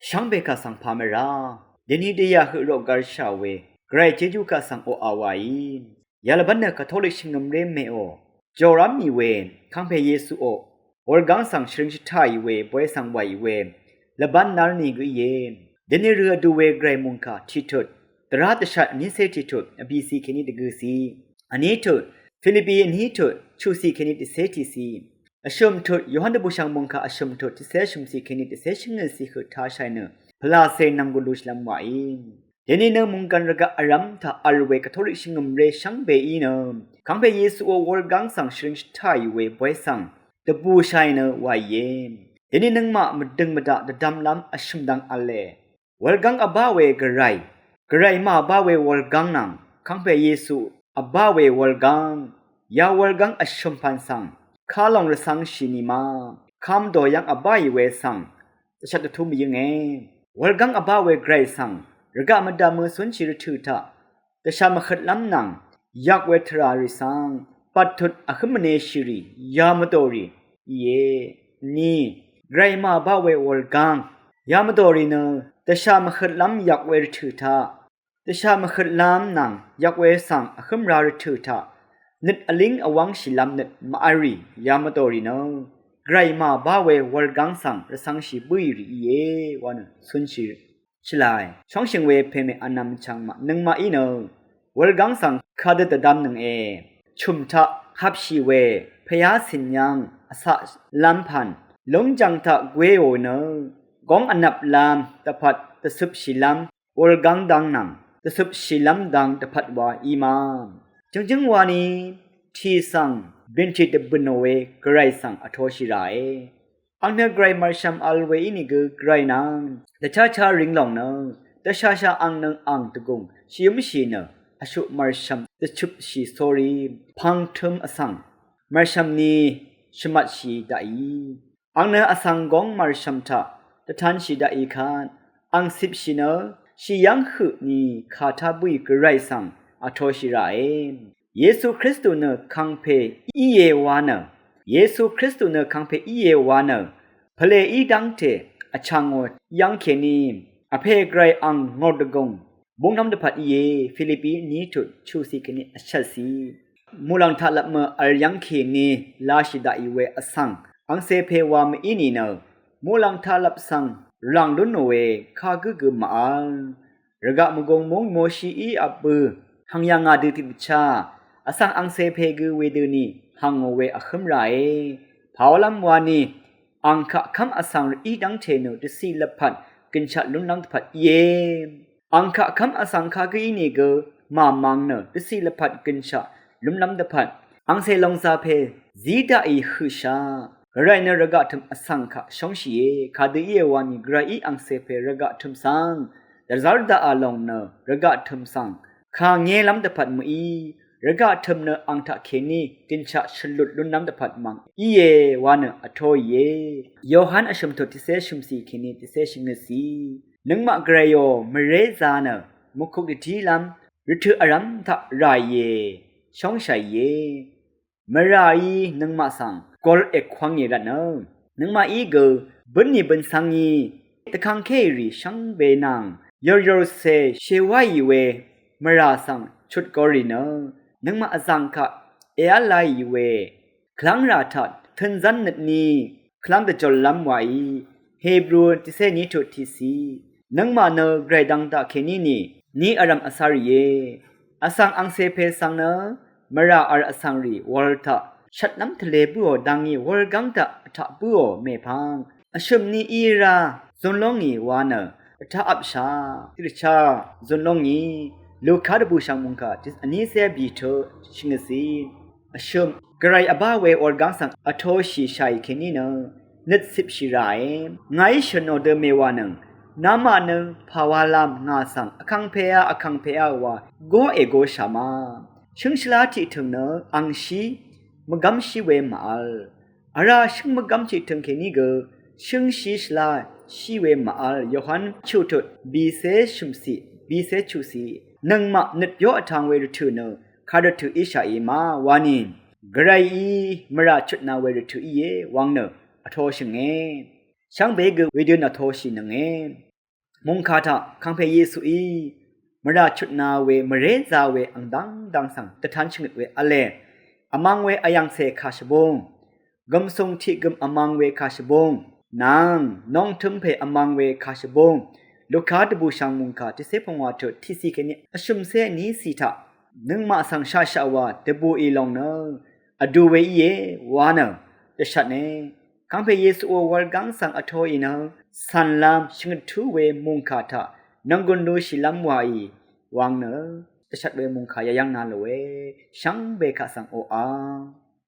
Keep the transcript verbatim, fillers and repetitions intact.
Shvngbe kaq svng pà mvrá deni dèyà høq roq garshà we gvray jejú kaq svng oqà wàí. Yalvbv́n nø Katolik shvngø̀mré mèò jòrám mì we Kangpe Yesuò wurgáng svng shvring shvtá ì we bóy svng wàì we lvbán nár nìgø íe. Deni rø vdu we gvray mungkà tiqtut dvrá dvshat vnícé tiqtut vbìcì kèní dvgøcì, vní tut Filipi vní tut chuqcì kèní dvcé tiqcì, vshø̀m tut Yohan dvbùshv̀ng mungkà vshø̀m tut tiqcé shø̀mcì kèní dvcé shvngøtcì høq tashàì nø pvlacè nv̀mgù lushìlv́m wàí. Deni nø mungkàn rvgaq vrv́m taq vl we Katolik shvngø̀mré shvngbeí nø Kangpe Yesuò wurgáng svng shvring shvtá ì we bóy svng dvbùshàì nø wàìe. Deni nøngmaq mvdø̀ng mvdaq dvdvmlv́m vshø̀m dvng v̄le. Wurgáng vbá we gvray, gvray mà bá we wurgáng nvng Kangpe Yesu vbá we wurgáng, ya wurgáng vshø̀m pv̀n svng kalòng rvcv̄ngshì nìma, kamdò yv́ng vbáì we svng dvshat dvtú mvyǿnge. Wurgáng vbá we gvray svng rvgaq mvdv̀mø cúnshì rvtø̀ taq dvsha mvhøtlv́m nvng yak we tvrà rì svng bvttut vhǿm mvneshì rì yamvdò rì íe. Ni, gvray mà bá we wurgáng yamvdò rì nø dvsha mvhøtlv́m yak we rvtø̀ taq dvsha mvhøtlv́m nvng yak we svng vhǿm ra rvtø̀ taq nøt vlíng vwv́ngshìlv́m nøt màvl rì yamvdò rì nø gvray mà bá we wurgáng svng rvcv̄ngshì bǿì rì íe wa nø cúnshì shvlae. Shóngshø̀ng we pèmè vnvm chvngmaq nøngmaqí nø wurgáng svng kadø dvdvmnønge. Chø̀m taq hapshì we pvyá cìnyv́ng vcaqlv́m pv̀n lúngjv̀ng taq gwéò nø góng vnvplv́m dvpvt dvcøpshìlv́m wurgáng dvng nvng dvcøpshìlv́m dvng dvpvt wa í ma. Jøngjǿng wani tì svng bìnti dvbø̀nò we gvray svng vtoshì ràe. Ang nø gvray mv̀rshv̀m vl we ínìgø gvray nvng dvcháchá ring lòng nø dvshasha ang nø ang dvgùng shvyǿmshì nø vshuq mv̀rshv̀m dvchøpshì sórí pvngtø̄m vsvng mv̀rshv̀m ni shvmatshì daqì. Ang nø vsvng góng mv̀rshv̀m taq dvtanshì daqì kvt ang cipshì nø shì yv́ng høq ni kàtá bǿì gvray svng vtoshì ràe. Yesu Kristu nø Kangpe íe wa nø, Yesu Kristu nø Kangpe íe wa nø pvlè í dv́ngte vchàngò yv́ng kèní vpè gvray ang ngòr dvgùng búngnv́m dvpvt íe. Filipi ní tut chuqcì kèní vshvtcì. Muqlàng taq lvpmø vl yv́ng kèní lashì daqì we vsvng angcè pè wa mv-í nìnø muqlàng taq lvp svng ràng lúnò we kagǿ gø màvl. Rvgaq mvgùng múng Moshií vbø hv̀ng yà ngà dø tiqdvchá vsvng angcè pè gø wedøni hv̀ngò we vhǿm ràe. Pàwálv́m wani ang kaq kv́m vsvng rìí dv́ngte nø dvciq lvpat gønshaq lúnlv́m dvpvt íe. Ang kaq kv́m vsvng kagǿ ínìgø màmang nø dvciq lvpat gønshaq lúnlv́m dvpvt angcè lòngzà pè zí daqì høqshaq gvray nø rvgaq tø̀m vsvng kaq shóngshìe. Kadø íe wani gvrayí angcè pè rvgaq tø̀m svng dvzv́r daqà lòng nø rvgaq tø̀m svng kàngélv́m dvpvt mø̀í. Rvgaq tø̀m nø ang taqkèní gønshaq shvlut lúnlv́m dvpvt mv̀ng íe wa nø vtóìe. Yohan vshø̀m tut tiqcé shø̀mcì kèní tiqcé shvngøtcì. Nøngmaq gvrayò mvrézā nø mvkuk dvdílv́m rvtøq vrv́m taq ràìe, shóngshàìe. Mvràí nøngmaq svng gol èkwv̄ngì rvtnø nøngmaqí gø bǿnì bø̀n cv̄ngí dvkangkéì rì shvngbe nvng yòryòrcè shèwáì we mvrà svng chutgorì nø nøngmaq vzv̀ng kaq èv́láì we kvlv́ngrà taq tø̄nzv́n nøtní kvlv́ng dvjòllv́m wàí. Hebru tiqcé ní tut tiqcì. Nøngmaq nø gvray dvng taqkèní ni ni vrv̀m vcá rìe. Vsvng angcè pè svng nø mvrà vl vsvng rì wur taq shvtlv́m tvlē bǿò dangí wurgáng taq vtaq bǿò mèpvng vshø̀m ni í rá zun lóngì wa nø vtaq vpshà tiqdvchá zun lóngì. Luka dvbùshv̀ng mungkà tiq vnícé bì tø shvngøtcì. Vshø̀m gvray vbá we wurgáng svng vtoshì shàì kèní nø nøt cipshì ràe. Ngàí shø̀nò dø mèwà nøng namaq nø pàwalv́m ngà svng vkangpèá vkangpèá wa gó ègōshà ma. Shǿng shvlá tiqtø̀ng nø angshí mvgv́mshí we màvl. Vrá shǿng mvgv́m tiqtø̀ng kèní gø shǿngshí shvlá shí we màvl. Yohan chuqtut bìcé shø̀mcì bìcé chuqcì. Nøngmaq nøt yó vtv̄ng we rvtø̀ nø kadvtø̀ íshàì ma wani gvrayí mvrà chutna we rvtø̀ íe wvng nø vtoshø̀nge. Shvngbe gø wedø nø vtoshìnønge. Mùngkà taq kàngpè Yesuí mvrà chutna we, mvré zā we, ang dv́ngdv́ng svng dvtan shvngøt we v̄le. Vmvng we vyv̀ngcè kà shvbung, gv̀msùng tiq gø̀m vmvng we kà shvbung, nvng nongtø̄m pè vmvng we kà shvbung. Luka dvbùshv̀ng mùngkà tiqcé pungwà tut tiqcì kèní vshø̀mcé nícì taq nøngmaq svng shaqshaq wa dvbùì lòng nø vdu we íe wa nø dvshvtne. Kàngpè Yesuò wurgáng svng vtoì nø cv̀nlv́m shvngøt tú we mùngkà taq nònggùn lushìlv́m waì wang nø dvshvt we mùngkà yayv́ngna lòe. Shvngbe kaq svng oqà